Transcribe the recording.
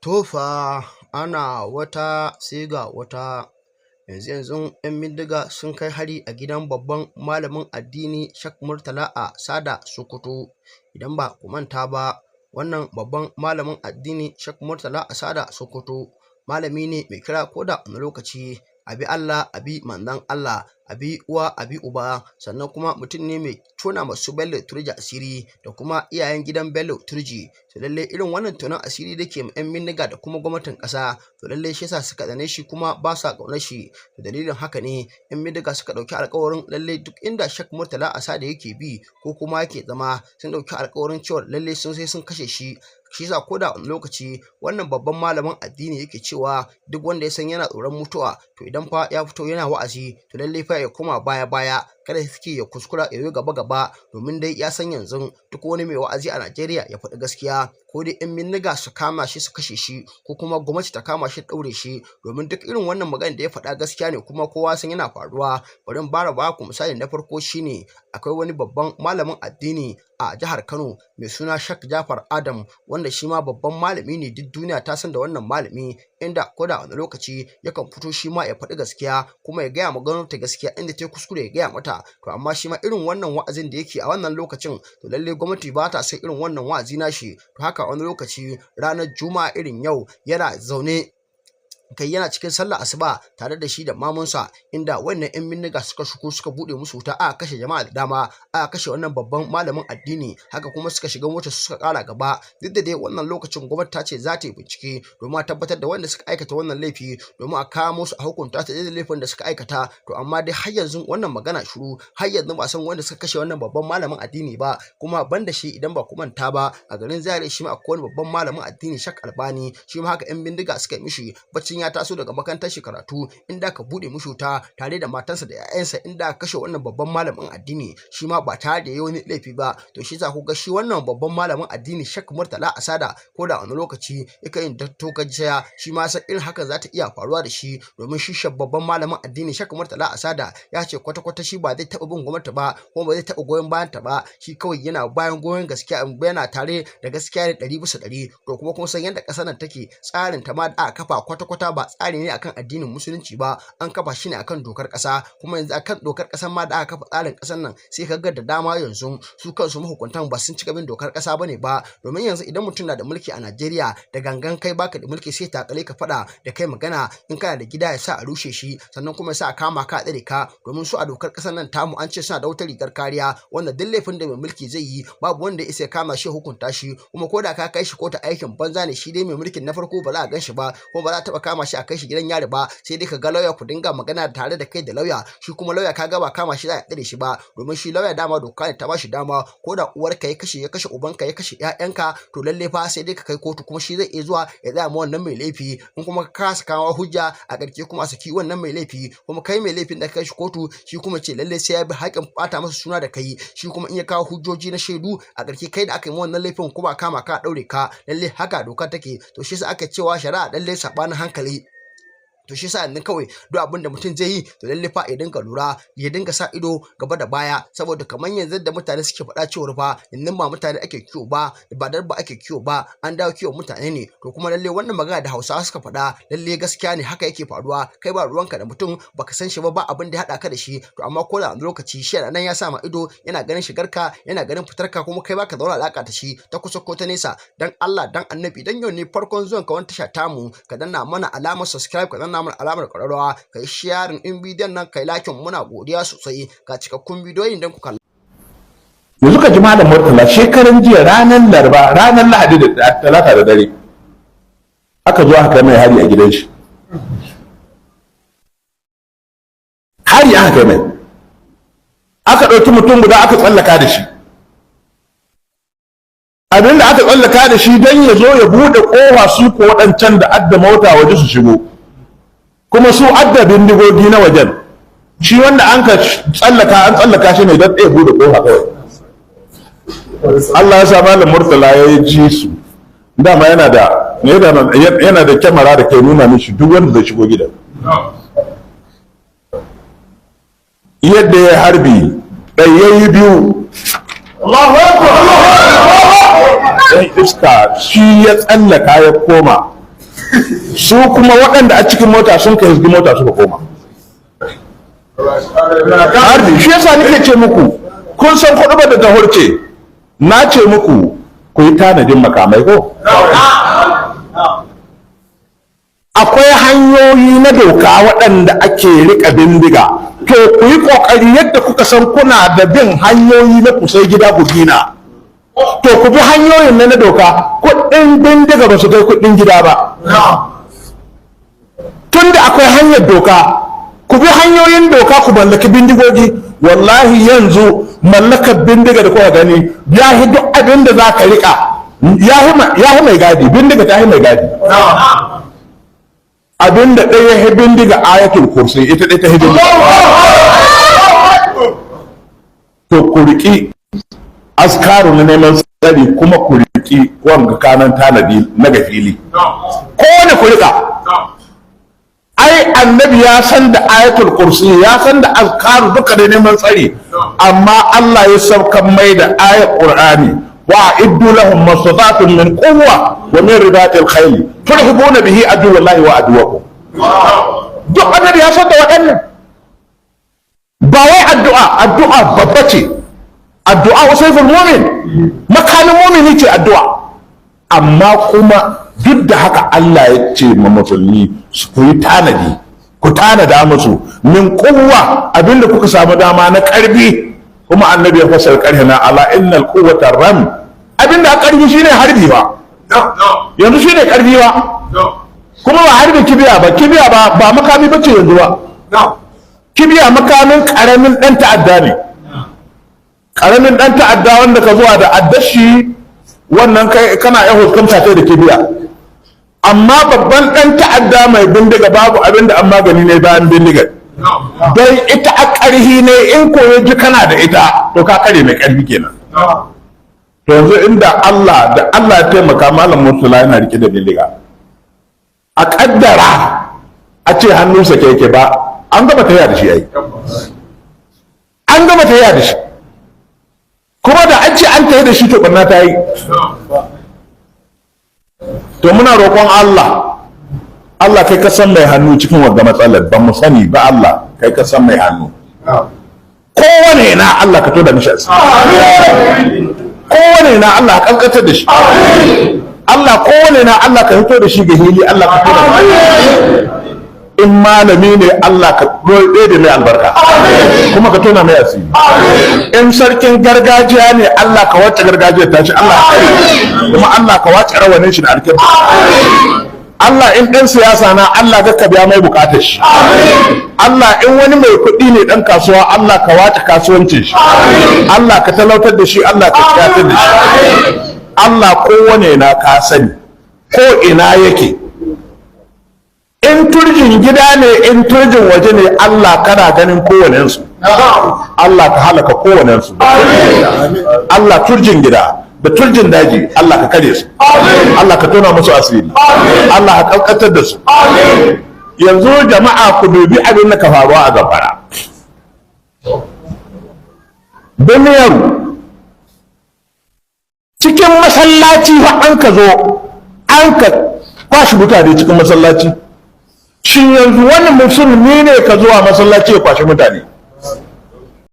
To fa ana wata sai ga wata. Yanzu-yanzun 'yan bindiga sun kai hari a gidan babban malamin addini Sheikh Murtala a Sada, Sokoto. Idan ba ku manta ba, wannan babban malamin addini Sheikh Murtala a Sada, Sokoto, malami ne mai kira ko da wane lokaci a bi Allah, a bi manzon Allah, a bi uwa, a bi uba, sannan kuma mutum ne mai tona masu Bello Turji asiri da kuma iyayen gidan Bello Turji. To lallai irin wannan tonon asiri da ke ma 'yan bindiga da kuma gwamnatin ƙasa, to lallai shi yasa suka tsane shi kuma ba sa ƙaunar shi. Dalilin haka ne 'yan bindiga suka ɗauki alƙawarin lallai duk inda Sheikh Murtala Asada yake bi ko kuma yake zama, sun ɗauki alƙawarin cewa lallai sun sai sun kashe shi. Shi yasa ko da wane lokaci wannan babban malamin addini yake cewa duk wanda ya san yana tsoron mutuwa, to idan fa ya fito yana wa'azi, to lallai fa ya koma baya baya, kada ya sake ya kuskura ya yo gaba gaba, domin dai ya san yanzu duk wani mai wa'azi a Najeriya ya faɗi gaskiya, ko dai 'yan bindiga su kama shi su kashe shi, ko kuma gwamnati ta kama shi ta ɗaure shi, domin duk irin wannan magana da ya faɗa gaskiya ne kuma kowa san yana faruwa. Bari in fara ba ku misali. Na farko shine akwai wani babban malamin addini a jihar Kano mai suna Sheikh Jafar Adam, wanda shi ma babban malami ne, duk duniya ta san da wannan malami, inda ko da wani lokaci yakan fito shi ma ya faɗi gaskiya kuma ya gaya ma gwamnati gaskiya, inda ta kuskure ya gaya mata. To amma shi ma irin wannan wa'azin da yake a wannan lokacin, to lallai gwamnati ba ta son irin wannan wa'azi nashi. To haka wani lokaci ranar Juma'a irin yau, yana zaune, kai yana cikin sallah asuba tare da shi da mamunsa, inda wannan 'yan bindiga suka shigo suka buɗe musu wuta, aka kashe jama'a da dama, aka kashe wannan babban malamin addini. Haka kuma suka shiga motar suka ƙara gaba. Duk da dai wannan lokacin gwamnati ta ce za ta yi bincike domin a tabbatar da wanda suka aikata wannan laifi, domin a kamo su a hukunta su da laifin da suka aikata. To amma dai har yanzu wannan magana shiru, har yanzu ba san wanda suka kashe wannan babban malamin addini ba. Kuma banda shi, idan ba ku manta ba, a garin Zaria shi ma akwai wani babban malamin addini, Sheikh Albani, shi ma haka 'yan bindiga suka yi mishi. Baccin ya taso daga makarantar shi karatu, inda aka buɗe mishi wuta tare da matansa da 'ya'yansa, inda aka kashe wannan babban malamin addini, shi ma ba tare da yayi wani laifi ba. To shi yasa kuga shi wannan babban malamin addini Sheikh Murtala Asada, ko da wani lokaci yakan yin tokaciya, shi ma san irin haka za ta iya faruwa da shi, domin shi babban malamin addini Sheikh Murtala Asada ya ce kwata-kwata shi ba zai taɓa bin gwamnati ba, kuma ba zai taɓa goyon bayan ta ba. Shi kawai yana bayan goyon gaskiya, yana tare da gaskiya ne 100%. To kuma kun san yadda ƙasar nan take, tsarin ta ma da aka kafa kwata-kwata ba tsari ne akan addinin Musulunci ba, an kafa shi ne akan dokar ƙasa. Kuma yanzu akan dokar ƙasar ma da aka kafa tsarin ƙasar nan, sai ka ga da dama yanzu su kansu mahukuntan ba sun cika bin dokar ƙasa bane ba, domin yanzu idan mutum na da mulki a Najeriya, da gangan kai baka da mulki sai takale ka faɗa da kai magana, in kana da gida ya sa a rushe shi, sannan kuma ya sa a kama ka a tsare ka, domin su a dokar ƙasar nan tamu an ce suna da wata rigar kariya wanda duk laifin da mai mulki zai yi, babu wanda ya isa ya kama shi hukunta shi. Kuma ko da ka kai shi kotu, aikin banza ne. Shi dai mai mulkin na farko ba za a gan shi ba, kuma ba za a taɓa kama shi a kai shi gidan yari ba, sai dai ka ga lauya, ku dinga magana tare da kai da lauya. Shi kuma lauya ka ga ba kama shi za a tsare shi ba, domin shi lauya dama doka ne ta ba shi dama, ko da uwarka ya kashe, ya kashe ubanka, ya kashe ƴaƴanka, to lalle fa sai dai ka kai kotu, kuma shi zai iya zuwa ya tsaya ma wannan mai laifi. In kuma ka kasa kawo hujja, a ƙarshe kuma a saki wannan mai laifi, kuma kai mai laifin da ka kai shi kotu, shi kuma ce lalle sai ya bi haƙƙin ɓata masa suna da kai. Shi kuma in ya kawo hujjoji na shaidu, a ƙarshe kai da aka yi wannan laifin kuma kama ka ɗaure ka. Lalle haka doka take. To shi yasa aka cewa shari'a lalle saɓanin hankali. To shi yasa yanzu kawai duk abin da mutum zai yi, to lalle fa ya dinga lura, ya dinga sa ido gaba da baya, saboda kamar yanzu da mutane suke faɗa cewar fa yanzu ba mutane ake kiwo ba, ba dabba ake kiwo ba, an dawo kiwon mutane ne. To kuma lalle wannan magana da Hausawa suka faɗa lalle gaskiya ne, haka yake faruwa. Kai ba ruwanka da mutum, baka san shi ba, ba abin da ya haɗa ka da shi, to amma ko da lokaci shi yana nan ya sa ma ido, yana ganin shigarka, yana ganin fitarka, kuma kai baka zauna alaka da shi ta kusa ko ta nesa. Dan Allah dan Annabi, dan yau ne farkon zuwan ka wani tasha tamu, ka danna mana alamar subscribe, ka danna mana alamar ƙararrawa, ka yi sharing ɗin bidiyon nan, kai liking. Muna godiya sosai. Ga cikakkun bidiyoyin don ku kalla. Yanzu ka ji Malam Murtala, shekaran jiya ranar Laraba, ranar Lahadi da Talata da dare aka zo aka kai mai hari a gidan shi. Hari aka kai mai, aka ɗauki mutum guda aka tsallaka da shi. Abin da aka tsallaka da shi don ya zo ya buɗe ƙofa, su ko waɗancan da adda mota waje su shigo, kuma su adda bindigogi na wajen. Shi wanda an ka tsallaka, an tsallaka shi ne don ɗaya buɗe ƙofa kawai. Allah ya sa Malam Murtala ya ji su. Dama yana da kyamara da ke nuna mishi duk wanda zai shigo gidan. Yadda ya harbi ɗaya, biyu, ɗan iska, shi ya tsallaka ya koma. Su kuma waɗanda a cikin mota sun ka hizgi mota suka koma harbi. Shi yasa nake ce muku, kun san kuɗi da ta hurce, na ce muku ku yi tanadin makamai ko akwai hanyoyi na doka waɗanda ake riƙa bindiga. To ku yi ƙoƙari, yadda kuka san kuna da bin hanyoyi na ku sai gida ku gina, to ku bi hanyoyin na doka. Kuɗin bindiga ba su kai kuɗin gida ba. Tunda akwai hanyar doka, ku bi hanyoyin doka ku mallaki bindigogi. Wallahi yanzu mallakar bindiga da kuka gani ya yi duk abin da za ka riƙa, ya yi mai gadi. Bindiga ta yi mai gadi. Abin da ɗaya ya bindiga, Ayatul Kursi, ita ɗaya ta yi bindiga. To ku riƙi askaru na neman tsari, kuma ku riƙi wanga kanan tanadi na gafili, kowane ku riƙa. Ai Annabi ya san da Ayatul Kursi, ya san da azkaru duka da neman tsari, amma Allah ya saukan mai da ayat Qur'ani: wa iddu lahum mastata'tum min quwwa wa min ribatil khayl turhibuna bihi aduwallahi wa aduwakum. Duk Annabi ya san da waɗannan. Ba wai addu'a, addu'a babba ce. Addu'a wa sayful mu'min, makamin mu'mini ce addu'a. Amma kuma duk da haka Allah ya ce ma musulmi su ku yi tanadi, ku tanada musu min quwwa, abinda kuka samu dama na karbi. Kuma Annabi ya fasar karhi na ala innal quwwata ram. Abinda a karfi shine harbi ba, yanzu shine karfi ba, kuma ba harbi kibiya ba. Kibiya ba makami bace yanzu ba. Kibiya makamin karamin dan ta'adda ne, karamin dan ta'adda wanda ka zuwa da addashi, wannan kai kana iya hukunta ta da kibiya. Amma babban dan ta'adda mai bindiga, babu abin da an magani ne bayan bindigar, don ita a ƙarhi ne. In ko ya ji kana da ita, to ka kare mai ƙarfi kenan. To yanzu inda Allah da Allah ya taimaka Malam Murtala yana rike da bindiga, a kaddara a ce hannunsa ke yake ba, an gama tafiya da shi. Ai an gama tafiya da shi. Kuma da an ce an tafi da shi, to barna ta yi. To muna roƙon Allah, Allah kai ka san mai hannu cikin wagga matsalar, ba mu sani ba. Allah kai ka san mai hannu. Kowane na Allah ka toda mishi asiri. Kowane na Allah ka kankantar da shi. Allah, kowane na Allah ka fito da shi ga hili. Allah ka toda shi. In malami ne, Allah ka ɗaya mai albarka kuma ka tona mai asiri. In sarkin gargajiya ne, Allah ka wace gargajiya ta shi, Allah ka kare, kuma Allah ka wace rawanin shi da alkyabba. Allah, in ɗan siyasa na, Allah ka biya mai bukatar shi. Allah, in wani mai kuɗi ne, ɗan kasuwa, Allah ka wace kasuwancin shi, Allah ka talautar da shi, Allah ka tsiyatar da shi. Allah, kowane na ka sani ko ina yake, in turjin gida ne, in turjin waje ne, Allah kana ganin kowanensu. Allah ka halaka kowanensu. Allah, turjin gida da turjin daji, Allah ka kare su, Allah ka tona musu asiri, Allah ka kalkatar da su. Yanzu jama'a ku dubi abin da ka faruwa a Zamfara, Duniyar cikin masallaci fa an ka zo an ka kwashi mutane cikin masallaci. Shin yanzu wani musulmi ne ka zuwa masallaci ya kwashi mutane?